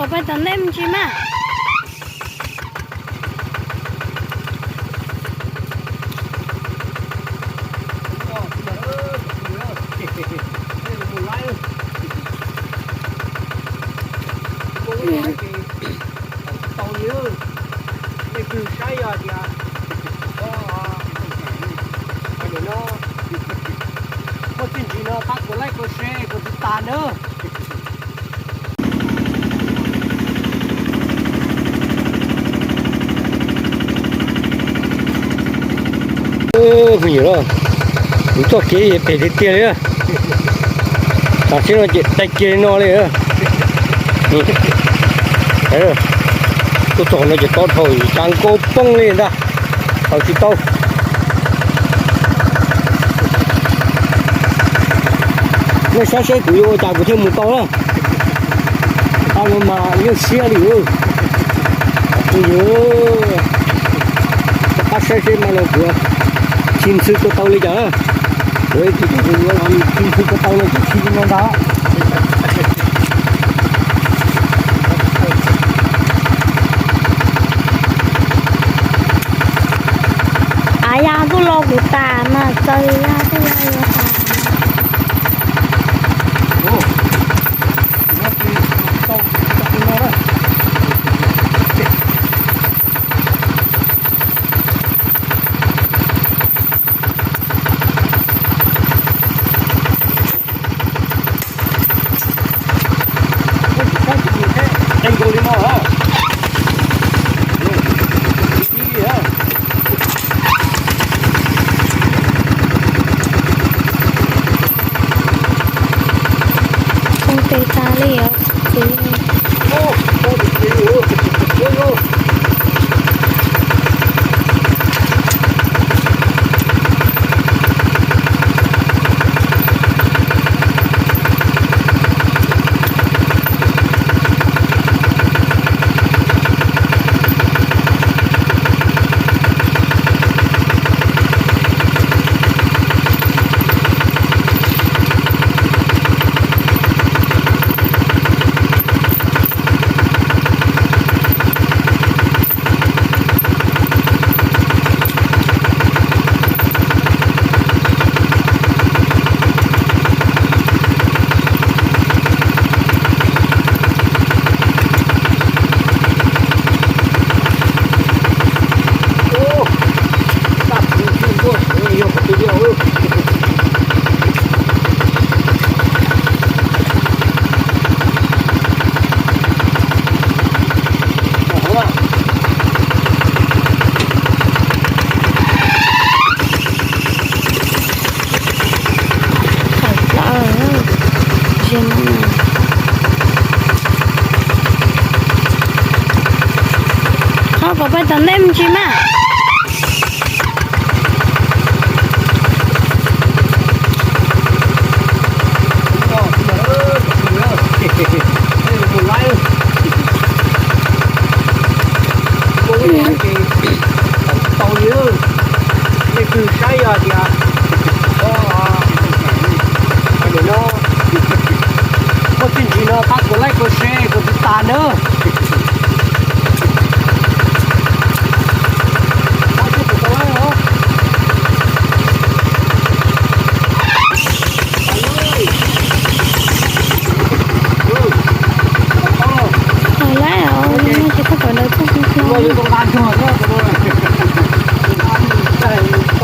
Pom peb tom ntej me ntsis mas. Tau li, nej twg saib yog tias muaj txiaj ntsig no pab kuv like, kuv share, kuv tiv tas nawb. Phooj ywg, kuv txoj kev phem tiag tiag li. Tam sim no ces dai kiag li no li. Tuaj txog no ces tau dhau, tsav nkaus poob li ntag, dhau tsis tau. Nej saib seb kuv yuav ua cas kuv thiaj mus tau na. Tau no mas nyuaj siab li. Phooj ywg, rov qab saib seb mas no kuv tsis ntxhw tau tau li cas na. Kuv ib tug kuv yuav tsis ntxhw tau tau no kuv tsis li no ntag. Av ya tuaj lo kuv tas mas txawv ya tuaj lo kuv tas. Poob tes tas li os. Thov kom peb tom ntej me ntsis mas. Tau li, nej twg saib yog tias no muaj txiaj ntsig no pab kuv like, kuv share, kuv tiv tas nawb.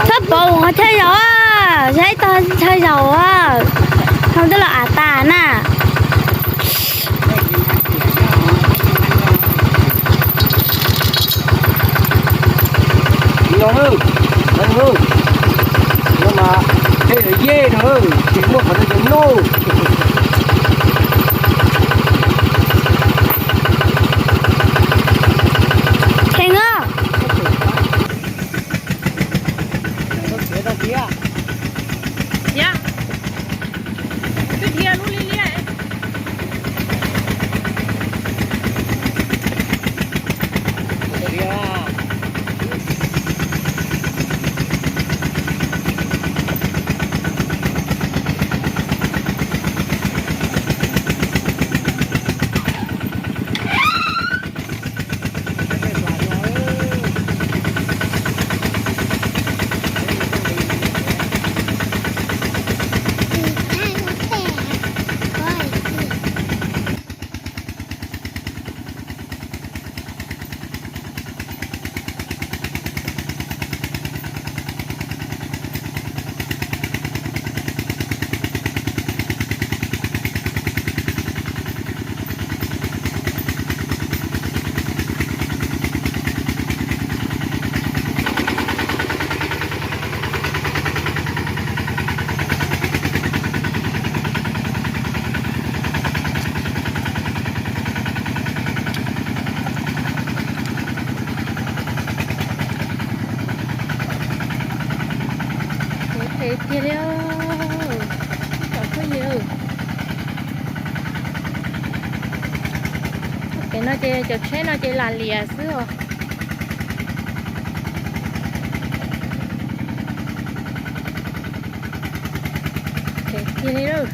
Thaij pov ua chaw zaum, saib tog chaw zaum, hau twb los av tas na. No, no mas, tej yej no, tsis muaj qhov no ces no. Kheev os. Li, tsoom phooj ywg, txoj kev no ces cov tsheb no ces lam liam xwb os. Ces li lawm.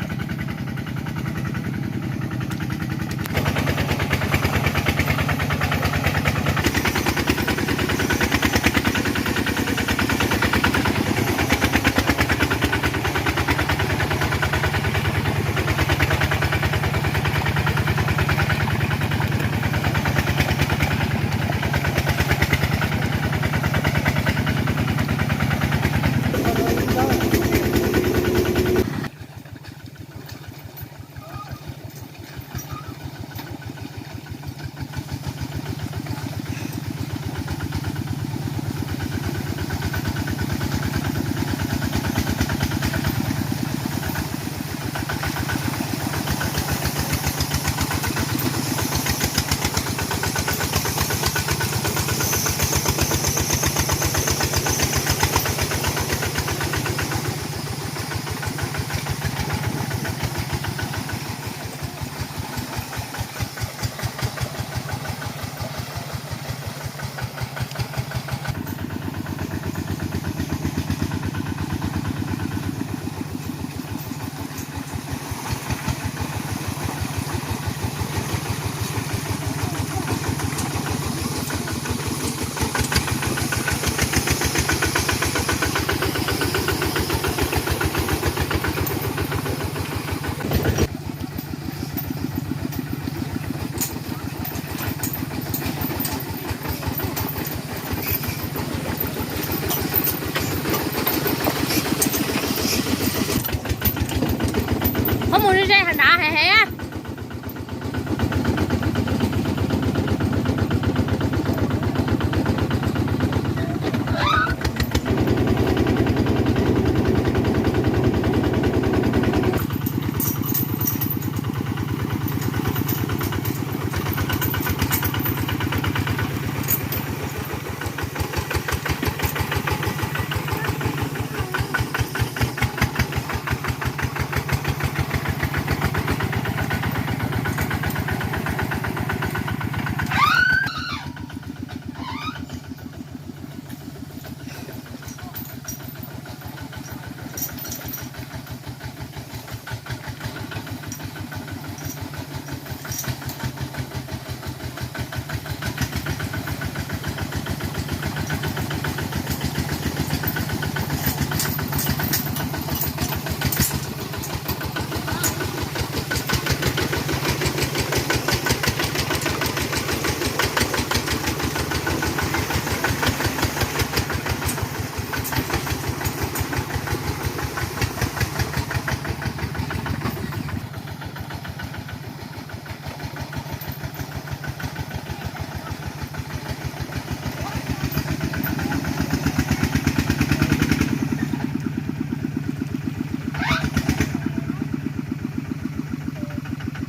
Ho mus ze ze hov nrad heev heev.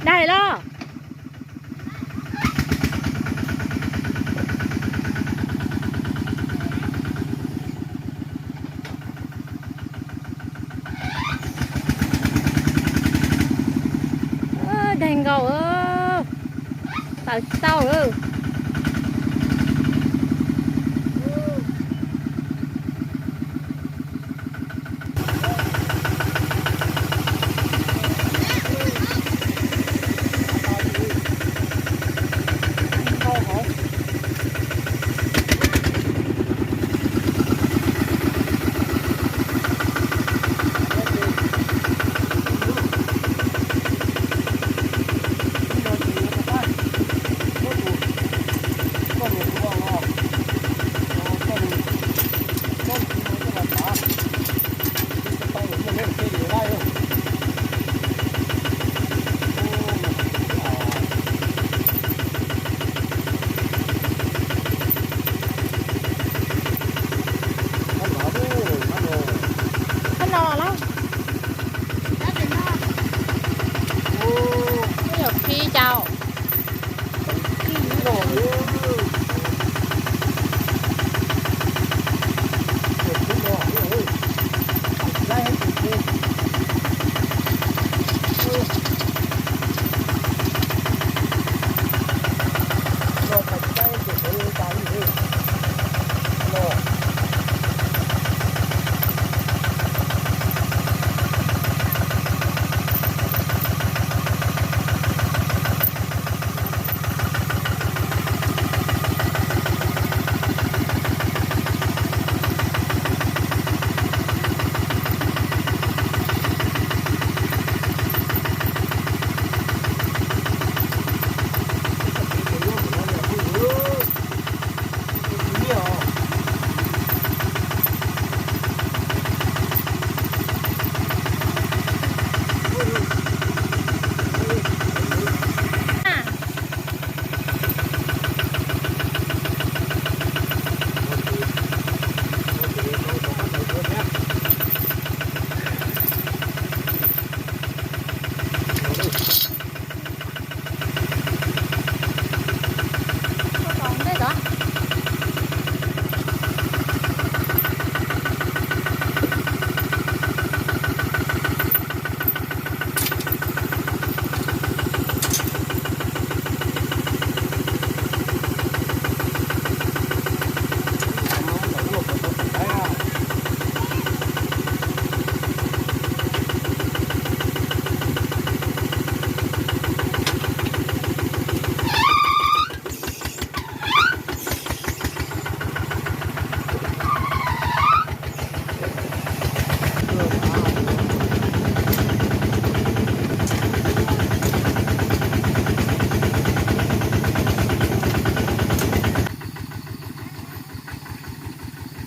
Dai los. Dai nkaus, tawm tsis tau lawm.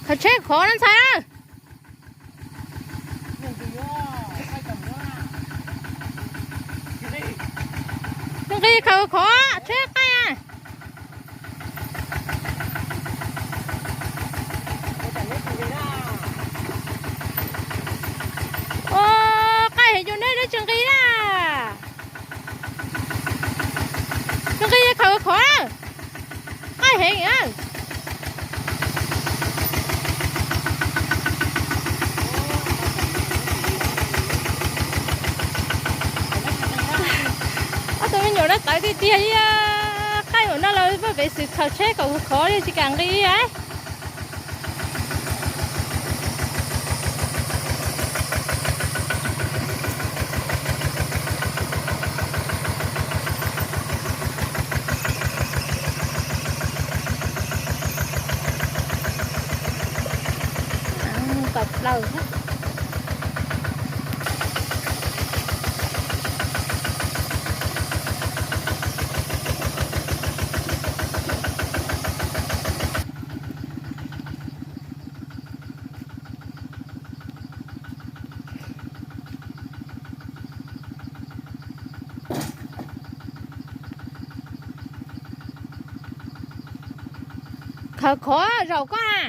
Khaws tsheb khov no ntxhais. Nqis khaws khov tsheb qaij. Ua, qaij heev yus nej, nej tsis nqis na. Tsis nqis khaws khov, qaij heev. Ob tug me nyuam no tawv tiag tiag li, qaij ua no los muaj peev xwm khaws tsheb kom khov li tsis kam nqis li. Tawm plaws thiab. Khaws khov zaum koj a.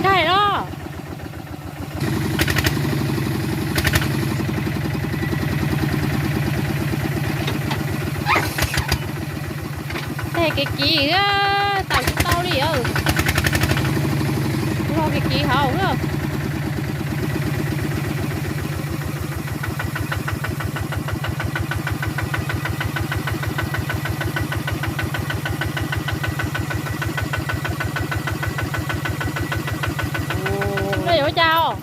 Daig los. Tej kev kiv tawm tsis tau li. Log kev kiv hauv. No yuav ua cas os?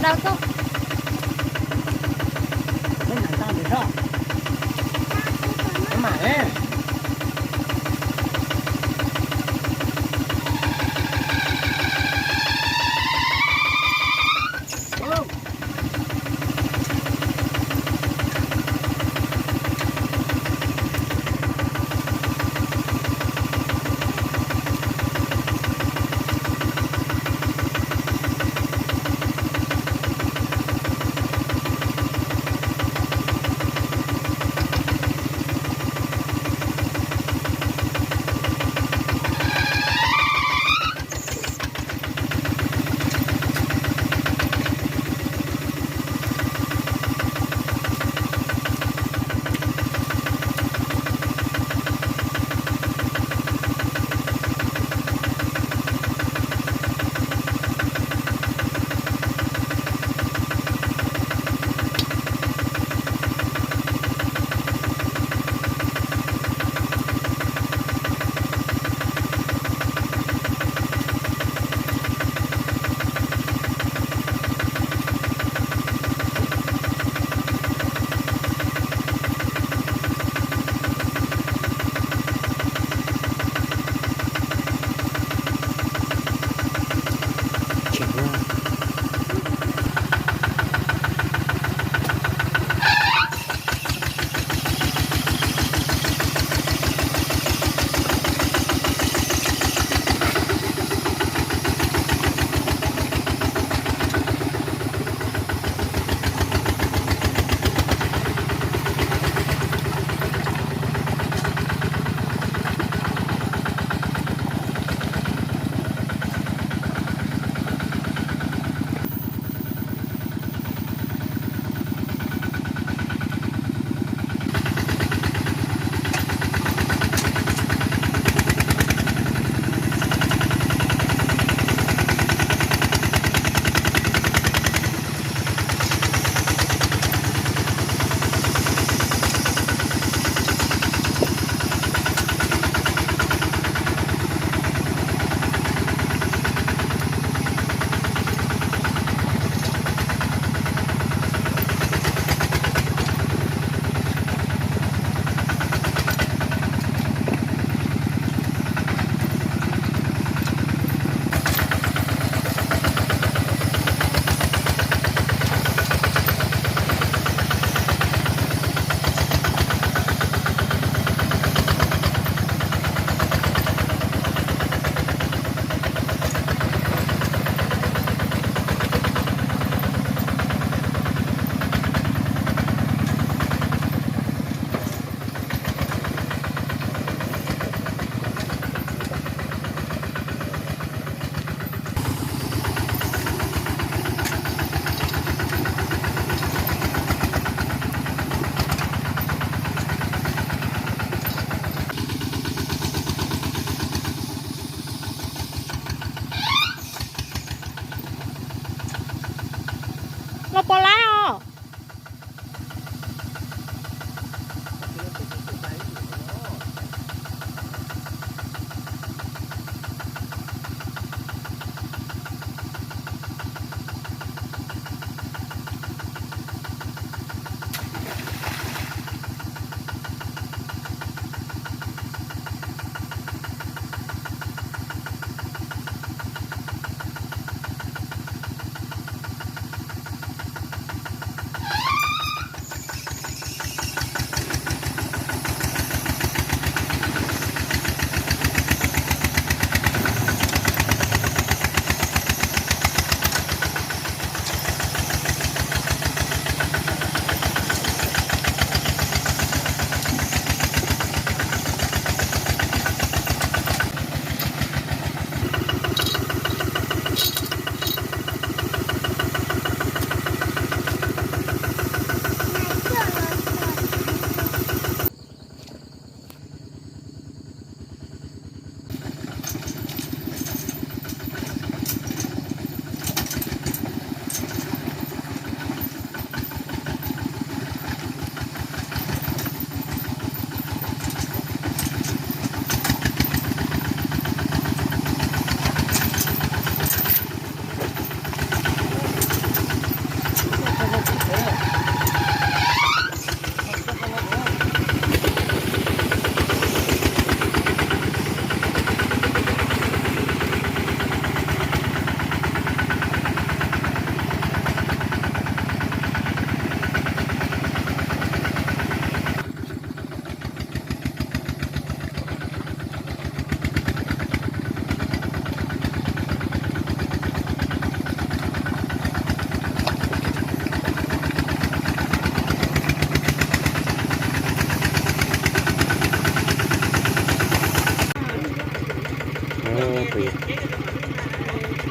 Tau tuaj. Peb mam tau ntawm zog. Peb mam.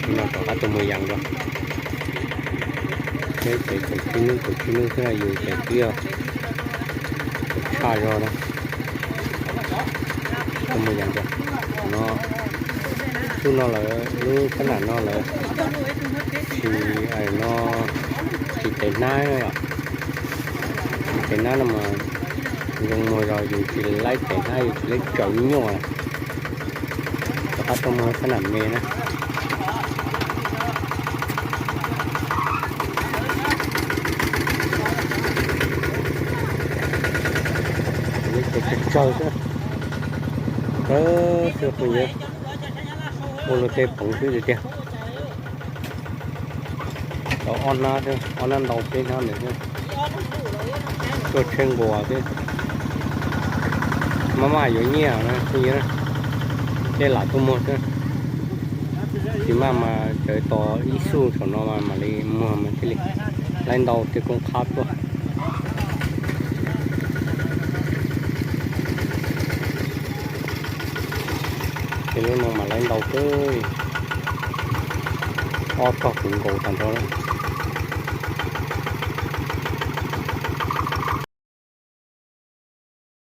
Hnub no rov qab tuaj muag yas dua. Peb ces kaum tsib hnub kaum tsib hnub xwb na, yus ces twb yog tshaj zog na. Tuaj muag yas dua no, lub no lawm, lub sab nam no lawm, tsis, no tsis tev hnab yom. Tsis tev hnab no mas zoo muag zog, yus tsis laib tev hnab, yus tsis laib tsaws nyuaj. Rov qab tuaj muag sab nam me na. Tsaws xwb, tsaws xwb phooj ywg, ua luag tej poov xwb tiag tiag. Tau ob hnab xwb, ob hnab ntau peb hnab ntawd xwb. Tuaj tsheb nquas xwb. Maj maj yuav nyiaj na phooj ywg, dej lam tuaj muag xwb. Tsis maj mas tsaws tos ib xub saum no mas mam li muag mas thiaj li laib ntau tej koob qhab tuaj. Ces lub no mas laib ntau kawg, ob tog kuv nkaus tag nrho na.